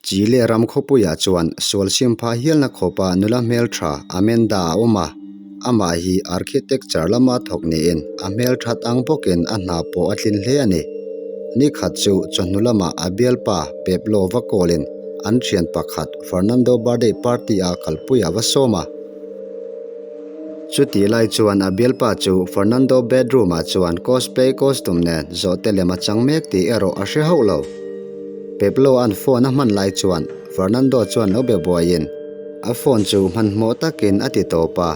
Chile ram khawpuiah chuan sual sim pha hialna khawpa nula hmeltha Amanda a awm a, amah hi architecture lama thawk niin a hmelthat ang bawkin a hna pawh a tlin hle a ni. Nikhat chu chawhnu lamah a bialpa Pablo va kawlin an thian pakhat Fernando birthday party a kalpuiah va sawm a. Chutih lai chuan a bialpa chu Fernando bedroom ah chuan cosplay costume nen zawhte lem a chang mek tih erawh a hre hauh lo. Pablo-a'n phone a hman lai chuan Fernando chuan lo be buaiin a phone chu hmanhmawh takin a ti tawp a.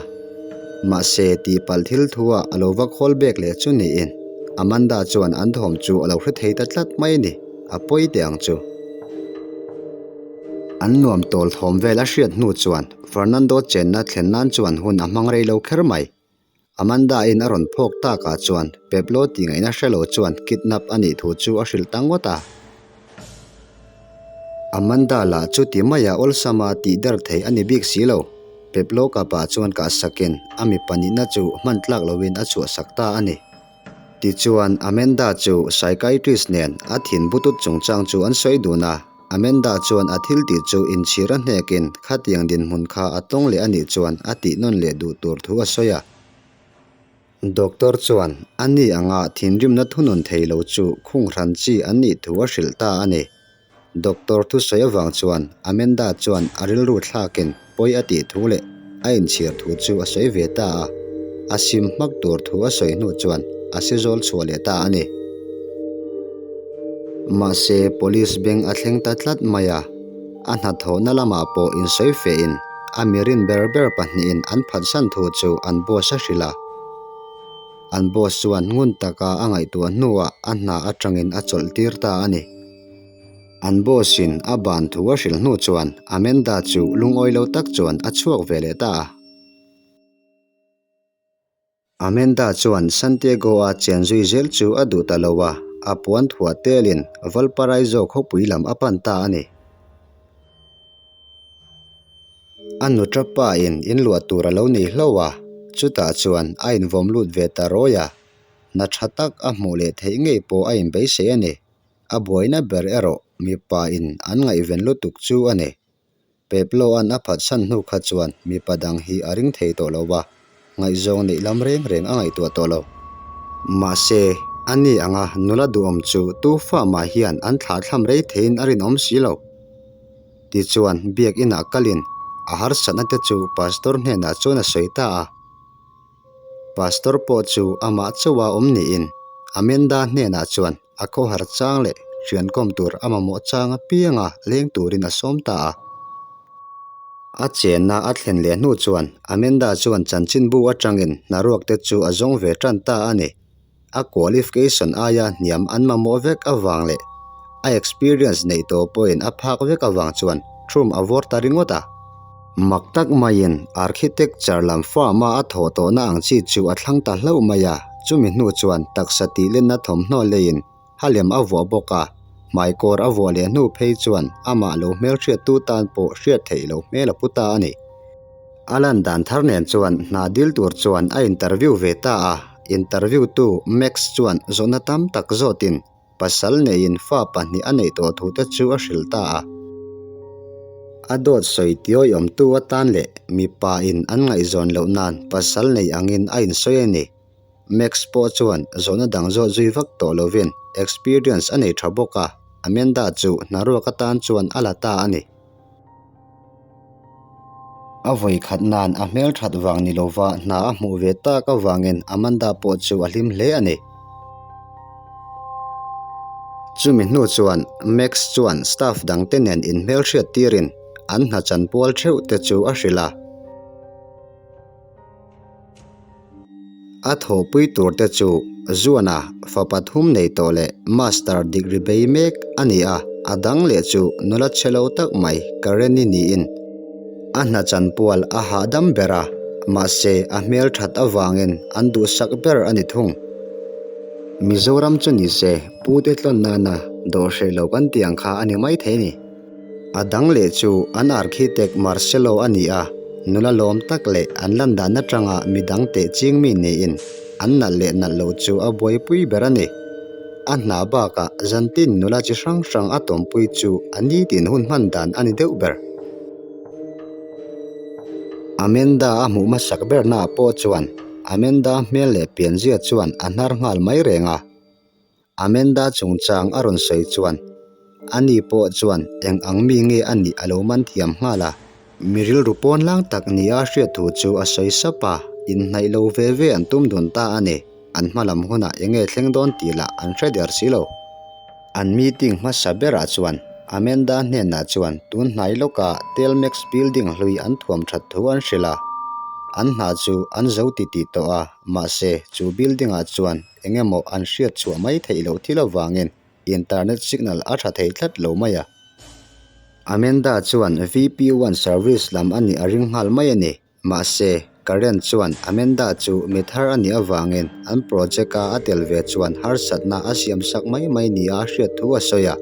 Mahse, tihpalh thil thu-ah a lo va call back leh chu niin Amanda chuan an thawm chu a lo hre thei ta tlat mai ni, a pawi teh ang chu. An nuam tawl thawm vel a hriat hnu chuan Fernando chenna thlen nan chuan hun a hmang rei lo kher mai. Amanda-in a rawn phawk takah chuan Pablo tih ngaihna hre lo chuan kidnap a nih thu chu a hrilh ta ngawt a. Amanda lah chu ti maia awlsama tih der thei a ni bik si lo. Pablo kapah chuan kah sakin a mipa nihna chu hman tlak loin a chhuahsak ta a ni. Tichuan Amanda chu psychiatrist nen a thin butut chungchang chu an sawi dun a. Amanda chuan a thil tih chu inchhir a hnekin khatiang dinhmun kha a tawng leh a nih chuan a tih nawn leh duh tur thu a sawi a. Doctor chuan a ni anga thinrimna thunun thei lo chu khung hran chi an nih thu a hrilh ta a ni. Doctor thusawi avang chuan Amanda chuan a rilru thlakin pawi a tih thu leh a inchhir thu chu a sawi ve ta a. A sim hmak tur thu a sawi hnu chuan a sizawl chhuah leh ta a ni. Mahse, police beng a thleng ta tlat mai a, a hnathawhna lamah pawh insawi fehin a mirin ber ber pahnihin an phatsan thu chu an boss a hrilh a. An boss chuan ngun taka a ngaihtuah hnuah a hna atangin a chawlh tir ta a ni. An boss in a ban thu a hrilh hnu chuan Amanda chu lungawi lo tak chuan a chhuak ve leh ta a. Amanda chuan Santiago-a chen zui zel chu a duh ta lo a, a puan thuah telin Valparaiso khawpui lam a pan ta a ni. A nuṭa pa in inluah tur a lo nei hlauh a, chutah chuan a invawm lut ve ta rawi a, hna ṭha tak a hmuh leh theih ngei pawh a inbeisei a ni. A buaina ber erawh mipa in an ngaihven lutuk chu a ni. Pablo-a'n a phatsan hnu kha chuan mipa dang hi a ring thei tawh lo va, ngaihzawng neih lam reng reng a ngaihtuah tawh lo. Mahse, a ni anga nula duhawm chu tu fa mah hian an thlahthlam rei theiin a rinawm si lo. Tichuan, biakinah kalin a harsatna te chu pastor hnenah chuan a sawi ta a. Pastor pawh chu amah chauha awm niin Amanda hnenah chuan a khawhar chang leh thiankawm tur a mamawh chang apianga leng turin a sawm ta a. A chenna a thlen leh hnu chuan Amanda chuan chanchinbu atangin hnaruak te chu a zawng ve tan ta a ni. A qualification aia hniam an mamawh vek avang leh a experience neih tawh pawhin a phak vek avang chuan thum a vawr ta ringawt a. Mak tak maiin architecture lam firm-a a thawh tawhna ang chi chu a thlang ta hlauh mai a, chumi hnu chuan taksa tihlenna thawmhnaw leiin halem a vuah bawk a, hmaikawr a vuah leh hnu phei chuan amah lo hmelhriattu tan pawh hriat theih loh hmel a pu ta a ni. A lan dan thar nen chuan hna dil tur chuan a interview ve ta a, interview tu Max chuan zawhna tam tak zawtin pasal neiin fa pahnih a neih tawh thu te chu a hrilh ta a. A dawt sawi tiawi awmtu atan leh mipa in an ngaihzawn loh nan pasal nei angin a insawi a ni. Max pawh chuan zawhna dang zawt zui vak tawh lovin experience a nei tha bawk a, Amanda chu hnaruak atan chuan a la ta a ni. A vawi khat nan a hmel that vang ni lova hna a hmuh ve tak avangin Amanda pawh chu a hlim hle a ni. Chumi hnu chuan Max chuan staff dangte nen inhmelhriat tirin an hna chanpual theuh te chu a hrilh a. A thawhpui tur te chu Zuana fa pathum nei tawh leh master degree bei mek a ni a, a dang leh chu nula chhe lo tak mai Karen-i niin a hna chanpual a hahdam ber a, mahse a hmel that avangin an duhsak ber a ni thung. Mizoram chu ni se pute tlawn nana dawh hreh lo kan tih ang kha a ni maithei ni. A dang leh chu an architect Marcelo a ni a, nula lawm tak leh an lan dan atanga mi dang teh ching mi niin an nalh leh nalh lo chu a buaipui ber a ni. A hna bakah zantin nula chi hrang hrang a tawmpui chu a nitin hun hman dan a ni deuh ber. Amanda a hmuh hmasak bernaah pawh chuan Amanda hmel leh pianzia chuan a hnar nghal mai reng a. Amanda chungchang a rawn sawi chuan ani pawh chuan eng ang mi nge a nih a lo man thiam nghal a. Mi rilru pawn lang tak nia hriat thu chu a sawi sap a, inhnaih lo ve ve an tum dun ta a ni. An hma lam hunah eng nge thleng dawn tih lah an hre der si lo. An meeting hmasa berah chuan Amanda hnenah chuan tun hnai lawka Telmex building hlui an thuam that thu an hrilh a. An hna chu an zo titih tawh a, mahse chu building ah chuan eng emaw an hriat chhuah mai theih loh thil avangin internet signal a tha thei tlat lo mai a. Amanda chuan VP one service lam a nih a ring nghal mai a ni. Mahse, Karen chuan Amanda chu mi thar a nih avangin an project-a a tel ve chuan harsatna a siamsak mai mai nia a hriat thu a sawi a.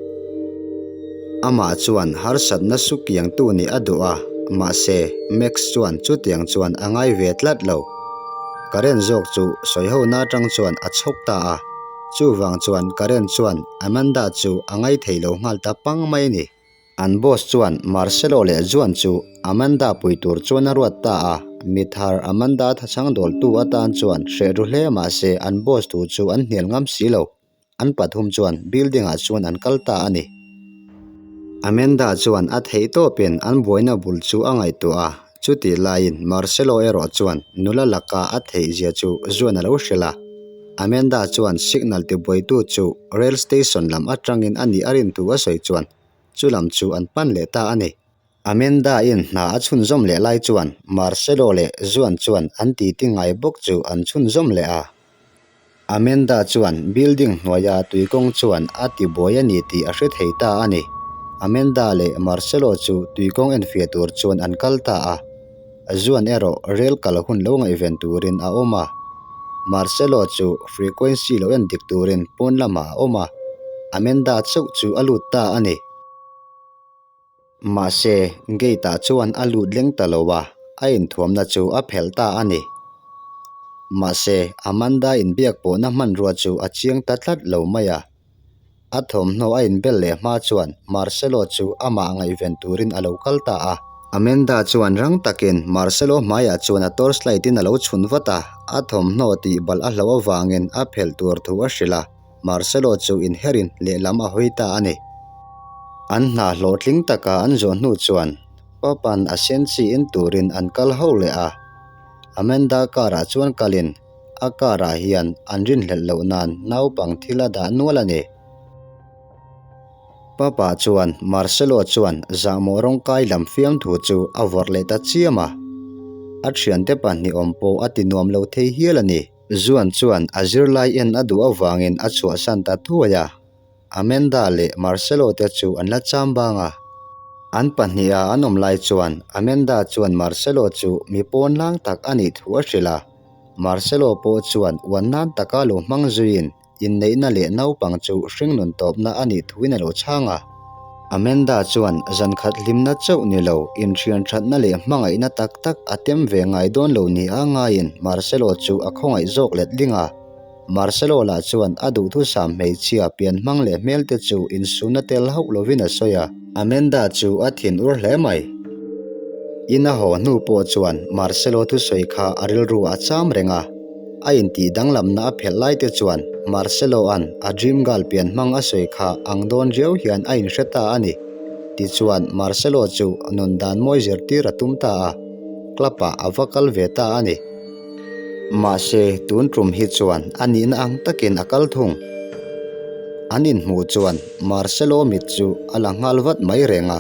Amah chuan harsatna sukiangtu nih a duh a, mahse, Max chuan chutiang chuan a ngai ve tlat lo. Karen zawk chu sawihona atang chuan a chhawk ta a, chuvang chuan Karen chuan Amanda chu a ngaithei lo nghal ta pang mai a ni. An boss chuan Marcelo leh Juan chu Amanda pui tur chuan a ruat ta a, mi thar Amanda thachhang dawltu atan chuan hreh ru hle mahse an boss thu chu an hnial ngam si lo. An pathum chuan building ah chuan an kal ta a ni. Amanda chuan a theih tawpin an buaina bul chu a ngaihtuah a, chutih laiin Marcelo erawh chuan nula laka a theih zia chu Juan a lo hrilh a. Amanda chuan signal tibuaitu chu rail station lam atangin a nih a rin thu a sawi chuan chu lam chu an pan leh ta a ni. Amanda-in hna a chhunzawm leh lai chuan Marcelo leh Juan chuan an titi ngai bawk chu an chhunzawm leh a. Amanda chuan building hnuaia tuikawng chuan a tibuai a ni tih a hre thei ta a ni. Amanda leh Marcelo chu tuikawng enfiah tur chuan an kal ta a. Juan erawh rel kal hun lo ngaihven turin a awm a. Marcelo chu frequency lo en dik turin pawn lamah a awm a, Amanda chauh chu a lut ta a ni. Mahse, gate ah chuan a lut leng ta lo a, a inthuamna chu a phelh ta a ni. Mahse, Amanda inbiak pawhna hmanrua chu a chiang ta tlat lo mai a. A thawmhnaw a inbel leh hma chuan Marcelo chu amah ngaihven turin a lo kal ta a. Amanda chuan rang takin Marcelo hmaiah chuan a torchlight in a lo chhun vat a, a thawmhnaw tih balh a hlauh avangin a phelh tur thu a hrilh a, Marcelo chu inherin lehlam a hawi ta a ni. An hna hlawhtling taka an zawh hnu chuan Papa'n a senchi en turin an kal ho leh a, Amanda car ah chuan kalin A car ah hian an rinhlelh loh nan naupang thil a dah nual a ni. Papa chuan Marcelo chuan zahmawh rawngkai lam fiamthu chu a vawrh leh ta chiam a. A thiante pahnih awm pawh a ti nuam lo thei hial a ni. Zuan chuan a zirlai en a duh avangin a chhuahsan ta thuai a. Amanda leh Marcelo te chu an la cham bang a. An pahniha an awm lai chuan Amanda chuan Marcelo chu mi pawn lang tak a nih thu a hrilh a. Marcelo pawh chuan uan nan taka lo hmang zuiin inneihna leh naupang chu hringnun tawpna a nih thuin a lo chhang a. Amanda chuan zankhat hlimna chauh ni lo, inhrian thatna leh hmangaihna tak tak a tem ve ngai dawn lo nia ngaiin Marcelo chu a khawngaih zawk letling a. Marcelo lah chuan a duhthusam hmeichhia pianhmang leh hmelte chu insumna tel hauh lovin a sawi a. Amanda chu a thin ur hle mai. In a haw hnu pawh chuan Marcelo thusawi kha a rilru a cham reng a. A intih danglamna a phelh lai te chuan Marcelo-a'n a dream girl pianhmang a sawi kha ang dawn riau hian a inhre ta a ni. Tichuan Marcelo chu nun dan mawi zirtir a tum ta a, club-ah a va kal ve ta a ni. Mahse, tun tum hi chuan a nihna ang takin a kal thung. An inhmuh chuan Marcelo mit chu a la nghal vat mai reng a,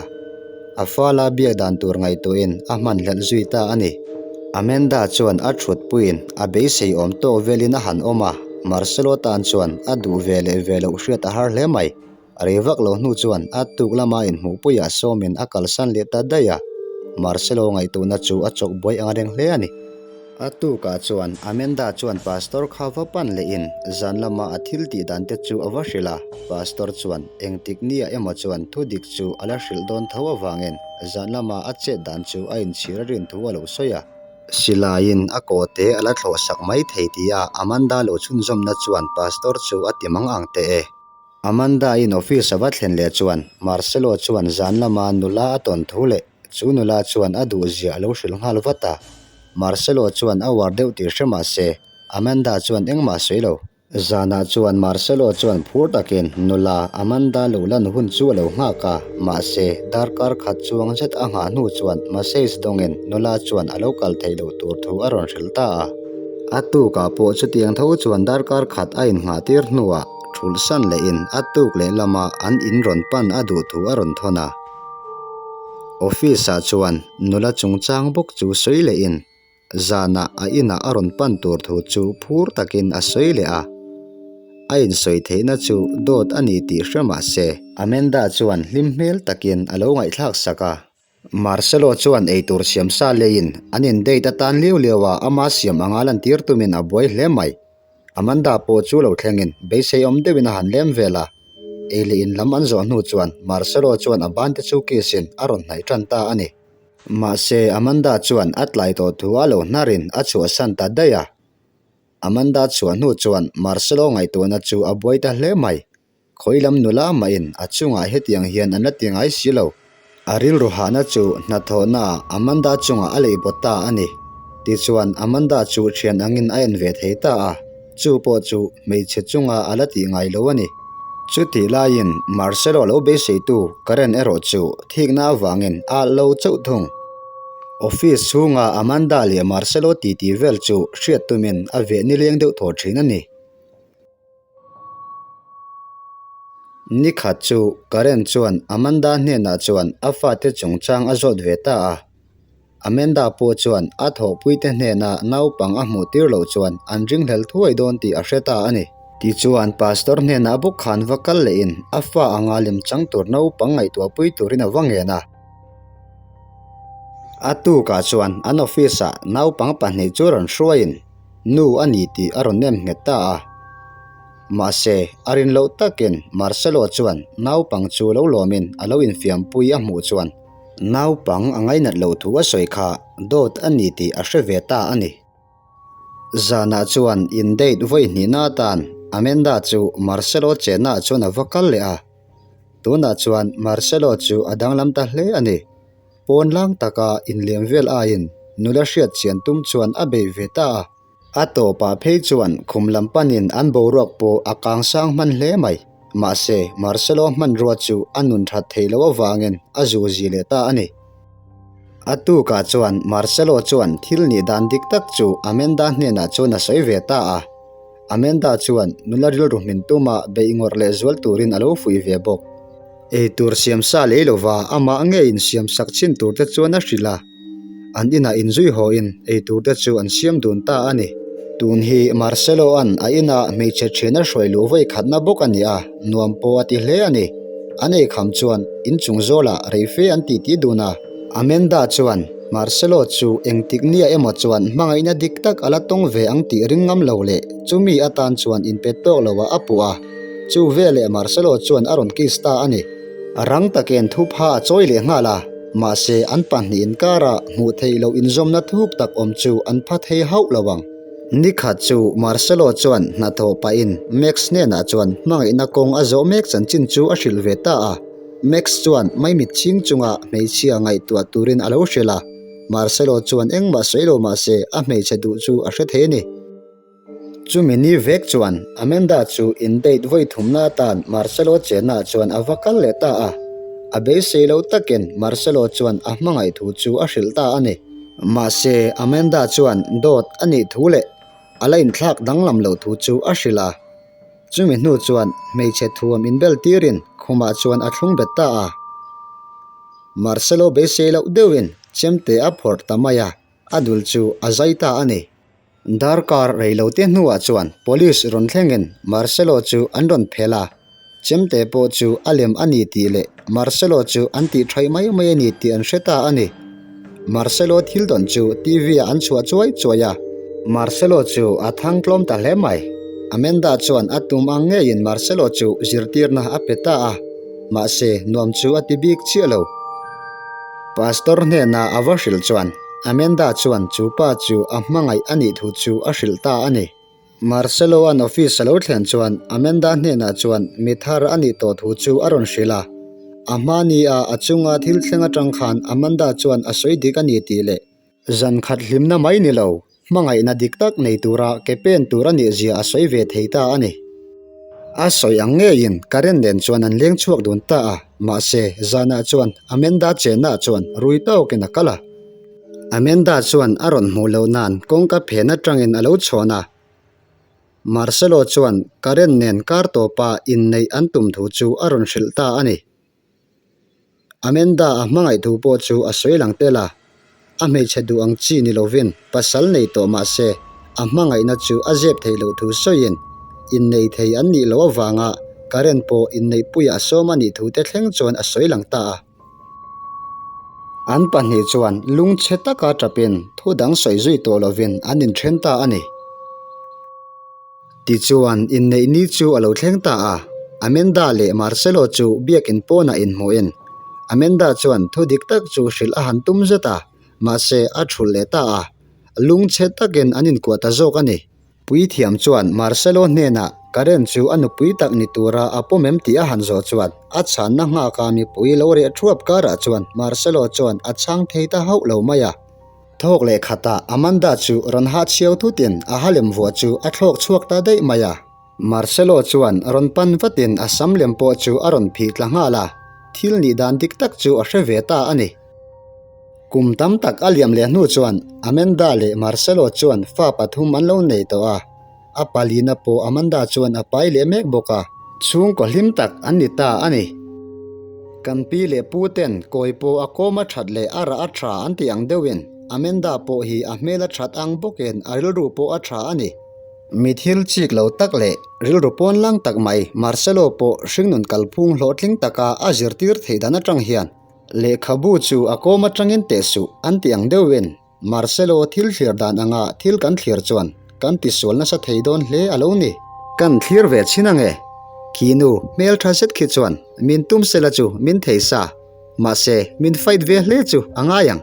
a fala biak dan tur ngaihtuahin a hmanhlelh zui ta a ni. Amanda chuan a thutpuiin a beisei awm tawk velin a han awm a, Marcelo tan chuan a duh ve leh ve loh hriat a har hle mai. A rei vak lo hnu chuan a tuk lama inhmuhpuiah sawmin a kalsan leh ta daih a, Marcelo ngaihtuhna chu a chawk buai ang reng hle a ni. A tukah chuan Amanda chuan Pastor kha va pan lehin zan lama a thil tih dan te chu a va hrilh a, Pastor chuan engtik nia emaw chuan thu dik chu a la hrilh dawn tho avangin zan lama a chet dan chu a inchhir a rin thu a lo sawi a. Silaiin a kawte a la thlawhsak mai thei tia Amanda lo chhunzawmna chuan Pastor chu a ti mang ang teh e. Amanda-in office a va thlen leh chuan Marcelo chuan zan lama nula a tawn thu leh chu nula chuan a duhzia a lo hrilh nghal vat a. Marcelo chuan a uar deuh tih hre mah se Amanda chuan engmah sawi lo. Zanah chuan Marcelo chuan phur takin nula Amanda lo lan hun chu a lo nghak a, mahse, darkar khat chuang zet a nghah hnu chuan message dawngin nula chuan a lo kal theih loh tur thu a rawn hrilh ta a. A tukah pawh chutiang tho chuan darkar khat a innghah tir hnuah thulhsan lehin a tuk leh lama an in rawn pan a duh thu a rawn thawn a. Office-ah chuan nula chungchang bawk chu sawi lehin Zanah a inah a rawn pan tur thu chu phur takin a sawi leh a, a insawi theihna chu dawt a ni tih hre mah se. Amanda chuan hlim hmel takin a lo ngaihthlak sak a. Marcelo chuan eitur siam sa leiin an in date atan liau liau a, ama siam anga lantir tumin a buai hle mai. Amanda pawh chu lo thlengin beisei awm deuhin a han lem vel a, ei leh in lam an zawh hnu chuan Marcelo chuan a bante chu kiss in a rawn hnaih tan ta a ni. Mahse, Amanda chuan a tlai tawh thu a lo hnarin a chhuahsan ta daih a. Amanda chhuah hnu chuan Marcelo ngaihtuahna chu a buai ta hle mai. Khawi lam nula mahin a chungah hetiang hian an la ti ngai si lo. A rilru hahna chu hnathawhnaah Amanda chungah a lei bawt ta a ni. Tichuan, Amanda chu thian angin a en ve thei ta a. Chu pawh chu hmeichhe chunga a la tih ngai lo a ni. Chutih laiin Marcelo lo beiseitu Karen erawh chu thikna avangin a lo chauh thung. Office chhunga Amanda leh Marcelo titi vel chu hriat tumin a veh nileng deuh thaw thin a ni. Ni khat chu Karen chuan Amanda hnenah chuan a fate chungchang a zawt ve ta a. Amanda pawh chuan a thawhpuite hnena naupang a hmuh tir loh chuan an ringhlel thuai dawn tih a hre ta a ni. Tichuan, Pastor hnenah bawk khan va kal lehin a fa anga lemchang tur naupang ngaihtuahpui turin a va ngen a. A tukah chuan an office-ah naupang pahnih chu rawn hruaiin nu a ni tih a rawn nem nghet ta a. Mahse, a rin loh takin Marcelo chuan naupang chu lo lawmin a lo infiampui a hmuh chuan Naupang a ngainat loh thu a sawi kha dawt a ni tih a hre ve ta a ni. Zanah chuan in date vawi hnihna atan Amanda chu Marcelo chennaah chuan a va kal leh a. Tunah chuan Marcelo chu a danglam ta hle a ni. Pawn lang taka inliam vel aiin nula hriat chian tum chuan a bei ve ta a. A tawpah phei chuan khum lam panin an boruak pawh a kang sang hman hle mai. Mahse, Marcelo hmanrua chu a nun that theih loh avangin a zu zi leh ta a ni. A tukah chuan Marcelo chuan thil nih dan dik tak chu Amanda hnenah chuan a sawi ve ta a. Amanda chuan nula rilru hmin tuma beih ngawrh leh zual turin a lo fuih ve bawk. Eitur siam sa lei lova amah ngei insiam sak chin tur te chuan a hrilh a, an inah inzui hawhin eitur te chu an siam dun ta a ni. Tun hi Marcelo-a'n a inah hmeichhe thian a hruai luh vawi khatna bawk a ni a, nuam pawh a ti hle a ni. An eikham chuan inchung zawlah reife an titi dun a. Amanda chuan Marcelo chu engtik nia emaw chuan hmangaihna dik tak a la tawng ve ang tih ring ngam lo leh chumi atan chuan inpe tawk loah a puh a. Chu veleh Marcelo chuan a rawn kiss ta a ni. Rang takin thupha a chawi leh nghal a, mahse an pahnih inkara hmuh theih loh inzawmna thuk tak awm chu an pha thei hauh lo ang. Ni khat chu Marcelo chuan hnathawh pahin Max hnenah chuan hmangaihna kawng a zawh mek chanchin chu a hrilh ve ta a. Max chuan maimit chhing chunga hmeichhia ngaihtuah turin a lo hrilh a, Marcelo chuan engmah sawi lo mahse a hmeichhe duh chu a hre thei a ni. Chumi ni vek chuan Amanda chu in date vawi thumna atan Marcelo chennaah chuan a va kal leh ta a. A beisei lo takin Marcelo chuan a hmangaih thu chu a hrilh ta a ni. Mahse, Amanda chuan dawt a nih thu leh a la inthlak danglam loh thu chu a hrilh a. Chumi hnu chuan hmeichhe thuam inbel tirin khumah chuan a thlung bet ta a. Marcelo beisei loh deuhin chemte a phawrh ta mai a, a dul chu a zai ta a ni. Darkar reilote hnuah chuan Police rawn thlengin Marcelo chu an rawn phel a, chemte pawh chu a lem a ni tih leh Marcelo chu an tih thaih mai mai a ni tih an hre ta a ni. Marcelo thil dawn chu TV ah an chhuah chuai chuai a. Marcelo chu a thang tlawm ta hle mai. Amanda chuan a tum ang ngeiin Marcelo chu zirtirna a pe ta a, mahse nuam chu a ti bik chiah lo. Pastor hnenah a va hrilh chuan Amanda chuan chu pa chu a hmangaih a nih thu chu a hrilh ta a ni. Marcelo-a'n office a lo thlen chuan Amanda hnenah chuan mi thar a nih tawh thu chu a rawn hrilh a. A hma ni a a chunga thil thleng atang khan Amanda chuan a sawi dik a ni tih leh zan khat hlimna mai ni lo, hmangaihna dik tak nei tura ke pen tur a nih zia a sawi ve thei ta a ni. A sawi ang ngeiin Karen nen chuan an leng chhuak dun ta a, mahse zanah chuan Amanda chennaah chuan rui tawkin a kal a. Amanda chuan a rawn hmuh loh nan kawngka phen atangin a lo chhawn a. Marcelo chuan Karen nen kar tawpa inneih an tum thu chu a rawn hrilh ta a ni. Amanda a hmangaih thu pawh chu a sawi lang tel a, a hmeichhe duh ang chi ni lovin pasal nei tawh mah se a hmangaihna chu a zep theih loh thu sawiin innei thei an nih loh avanga Karen pawh inneihpuiah a sawm a nih thu te thleng chuan a sawi lang ta a. An pahnih chuan lungchhe taka tapin thu dang sawi zui tawh lovin an inthen ta a ni. Tichuan, inneih ni chu a lo thleng ta a, Amanda leh Marcelo chu biakin pawnah inhmuhin Amanda chuan thu dik tak chu hrilh a han tum zet a, mahse a thulh leh ta a, lungchhe takin an inkuah ta zawk a ni. Puithiam chuan Marcelo hnenah Karen chu a nupui tak ni tura a pawm em tih a han zawh chuan a chhanna nghaka mipui lo reh thuap karah chuan Marcelo chuan a chhang thei ta hauh lo mai a. Thawk leh khatah Amanda chu rawn hah chhiau thutin a ha lem vuah chu a thlawk chhuak ta daih mai a. Marcelo chuan rawn pan vatin a sam lem pawh chu a rawn phih tla nghal a, thil nih dan dik tak chu a hre ve ta a ni. Kum tam tak a liam leh hnu chuan Amanda leh Marcelo chuan fa pathum an lo nei tawh a. A palina pawh Amanda chuan a pai leh mek bawk a. Chhungkaw hlim tak an ni ta a ni. Kan pi leh pu ten kawi pawh a kawm a that leh a rah a tha an tih ang deuhin Amanda pawh hi a hmel a that ang bawkin a rilru pawh a tha a ni. Mi thil chik lo tak leh rilru pawn lang tak mai Marcelo pawh hringnun kalphung hlawhtling taka a zirtir theih dan atang hian lehkhabu chu a kawm atangin teh suh an tih ang deuhin Marcelo thil thlir dan anga thil kan thlir chuan kan tisual nasa thei dawn hle a lo ni. Kan thlir ve chhin ange. Khi nu hmel tha zet khi chuan min tum sela chu min thei sa. Mahse min fight ve hle chu a ngai ang.